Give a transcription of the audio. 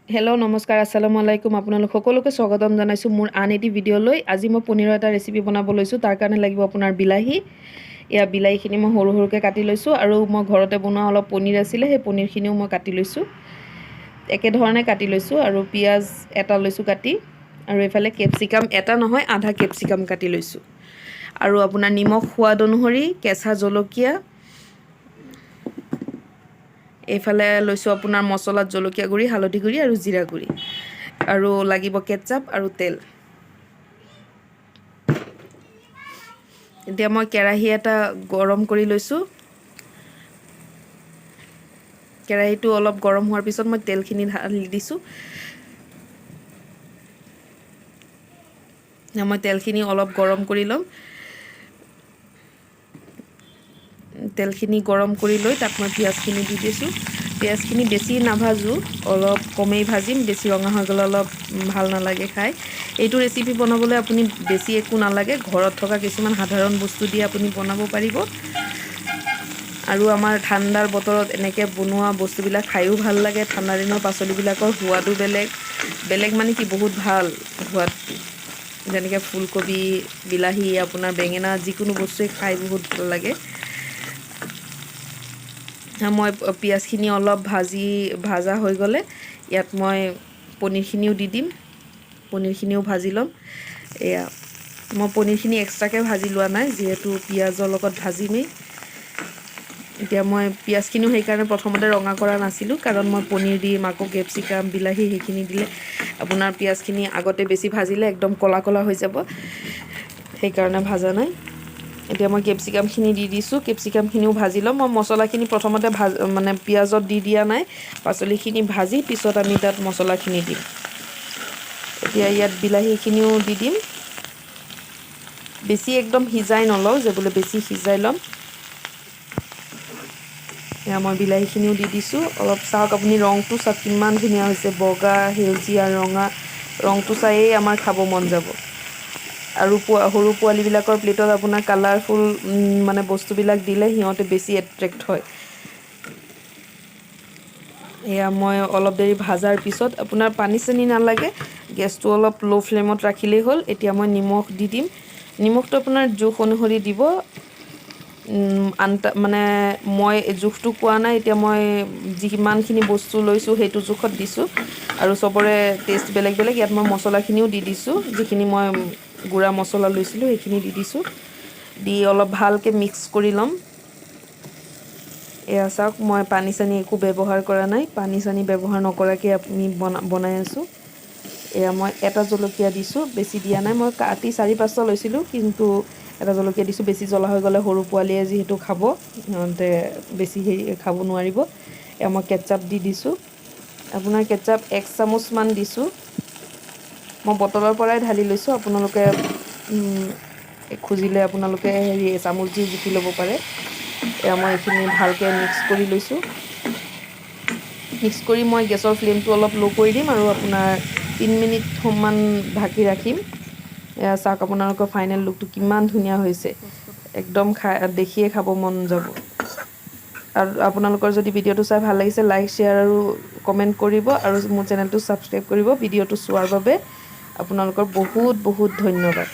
Hello', নমস্কাৰ, আসসালামু আলাইকুম। আপোনালোক সকলোকে স্বাগতম জনাইছোঁ মোৰ আন এটি ভিডিঅ'লৈ। আজি মই পনীৰৰ এটা ৰেচিপি বনাব লৈছোঁ। তাৰ কাৰণে লাগিব আপোনাৰ বিলাহী। এয়া বিলাহীখিনি মই সৰু সৰুকৈ কাটি লৈছোঁ আৰু মই ঘৰতে বনোৱা অলপ পনীৰ আছিলে, সেই পনীৰখিনিও মই কাটি লৈছোঁ, একেধৰণে কাটি লৈছোঁ। আৰু পিঁয়াজ এটা লৈছোঁ কাটি আৰু এইফালে কেপচিকাম এটা নহয়, আধা কেপচিকাম কাটি লৈছোঁ। আৰু আপোনাৰ নিমখ সোৱাদ অনুসৰি, কেঁচা জলকীয়া এইফালে লৈছোঁ। আপোনাৰ মছলাত জলকীয়া গুড়ি, হালধি গুড়ি আৰু জিৰা গুড়ি আৰু লাগিব কেটচাপ আৰু তেল। এতিয়া মই কেৰাহী এটা গৰম কৰি লৈছোঁ। কেৰাহীটো অলপ গৰম হোৱাৰ পিছত মই তেলখিনি ঢালি দিছোঁ। মই তেলখিনি অলপ গৰম কৰি ল'ম। তেলখিনি গৰম কৰি লৈ তাত মই পিঁয়াজখিনি দি দিছোঁ। পিঁয়াজখিনি বেছি নাভাজোঁ, অলপ কমেই ভাজিম। বেছি ৰঙা হৈ গ'লে অলপ ভাল নালাগে খাই। এইটো ৰেচিপি বনাবলৈ আপুনি বেছি একো নালাগে, ঘৰত থকা কিছুমান সাধাৰণ বস্তু দি আপুনি বনাব পাৰিব। আৰু আমাৰ ঠাণ্ডাৰ বতৰত এনেকৈ বনোৱা বস্তুবিলাক খায়ো ভাল লাগে। ঠাণ্ডা দিনৰ পাচলিবিলাকৰ সোৱাদো বেলেগ বেলেগ, মানে কি, বহুত ভাল সোৱাদ। যেনেকৈ ফুলকবি, বিলাহী, আপোনাৰ বেঙেনা, যিকোনো বস্তুৱেই খাই বহুত ভাল লাগে। মই পিঁয়াজখিনি অলপ ভাজা হৈ গ'লে ইয়াত মই পনীৰখিনিও দি দিম। পনীৰখিনিও ভাজি ল'ম। এয়া মই পনীৰখিনি এক্সট্ৰাকৈ ভাজি লোৱা নাই, যিহেতু পিঁয়াজৰ লগত ভাজিমেই। এতিয়া মই পিঁয়াজখিনিও সেইকাৰণে প্ৰথমতে ৰঙা কৰা নাছিলোঁ, কাৰণ মই পনীৰ দিম, আকৌ কেপচিকাম, বিলাহী সেইখিনি দিলে আপোনাৰ পিঁয়াজখিনি আগতে বেছি ভাজিলে একদম ক'লা ক'লা হৈ যাব, সেইকাৰণে ভাজা নাই। এতিয়া মই কেপচিকামখিনি দি দিছোঁ। কেপচিকামখিনিও ভাজি ল'ম। মই মছলাখিনি প্ৰথমতে মানে পিঁয়াজত দি দিয়া নাই। পাচলিখিনি ভাজি পিছত আমি তাত মছলাখিনি দিম। এতিয়া ইয়াত বিলাহীখিনিও দি দিম। বেছি একদম সিজাই নলওঁ যে বোলে বেছি সিজাই ল'ম। এয়া মই বিলাহীখিনিও দি দিছোঁ অলপ। চাওক আপুনি, ৰংটো চাওক কিমান ধুনীয়া হৈছে। বগা, সেউজীয়া, ৰঙা ৰংটো চায়েই আমাৰ খাব মন যাব। আৰু সৰু পোৱালিবিলাকৰ প্লেটত আপোনাৰ কালাৰফুল মানে বস্তুবিলাক দিলে সিহঁতে বেছি এট্ৰেক্ট হয়। এয়া মই অলপ দেৰি ভাজাৰ পিছত আপোনাৰ পানী চানী নালাগে, গেছটো অলপ ল' ফ্লেমত ৰাখিলেই হ'ল। এতিয়া মই নিমখ দি দিম। নিমখটো আপোনাৰ জোখ অনুসৰি দিব। আনটা মানে মই জোখটো কোৱা নাই। এতিয়া মই যিমানখিনি বস্তু লৈছোঁ, সেইটো জোখত দিছোঁ আৰু চবৰে টেষ্ট বেলেগ বেলেগ। ইয়াত মই মছলাখিনিও দি দিছোঁ। যিখিনি মই গুড়া মছলা লৈছিলোঁ, সেইখিনি দি দিছোঁ। দি অলপ ভালকৈ মিক্স কৰি ল'ম। এয়া চাওক, মই পানী চানী একো ব্যৱহাৰ কৰা নাই। পানী চানী ব্যৱহাৰ নকৰাকৈ আমি বনাই আছোঁ। এয়া মই এটা জলকীয়া দিছোঁ, বেছি দিয়া নাই। মই কাটি চাৰি পাঁচটা লৈছিলোঁ, কিন্তু এটা জলকীয়া দিছোঁ। বেছি জ্বলা হৈ গ'লে সৰু পোৱালীয়ে যিহেতু খাব, সিহঁতে বেছি হেৰি খাব নোৱাৰিব। এয়া মই কেটচাপ দি দিছোঁ। আপোনাৰ কেটচাপ এক চামুচমান দিছোঁ। মই বটলৰ পৰাই ঢালি লৈছোঁ। আপোনালোকে খুজিলে আপোনালোকে হেৰি চামুচ দিও জুখি ল'ব পাৰে। এয়া মই এইখিনি ভালকৈ মিক্স কৰি লৈছোঁ। মিক্স কৰি মই গেছৰ ফ্লেমটো অলপ ল' কৰি দিম আৰু আপোনাৰ 3 মিনিটমান ঢাকি ৰাখিম। এয়া চাওক আপোনালোকৰ, ফাইনেল লুকটো কিমান ধুনীয়া হৈছে। একদম খাই দেখিয়ে খাব মন যাব। আৰু আপোনালোকৰ যদি ভিডিঅ'টো চাই ভাল লাগিছে, লাইক, শ্বেয়াৰ আৰু কমেণ্ট কৰিব আৰু মোৰ চেনেলটো ছাবস্ক্ৰাইব কৰিব। ভিডিঅ'টো চোৱাৰ বাবে আপোনালোকৰ বহুত বহুত ধন্যবাদ।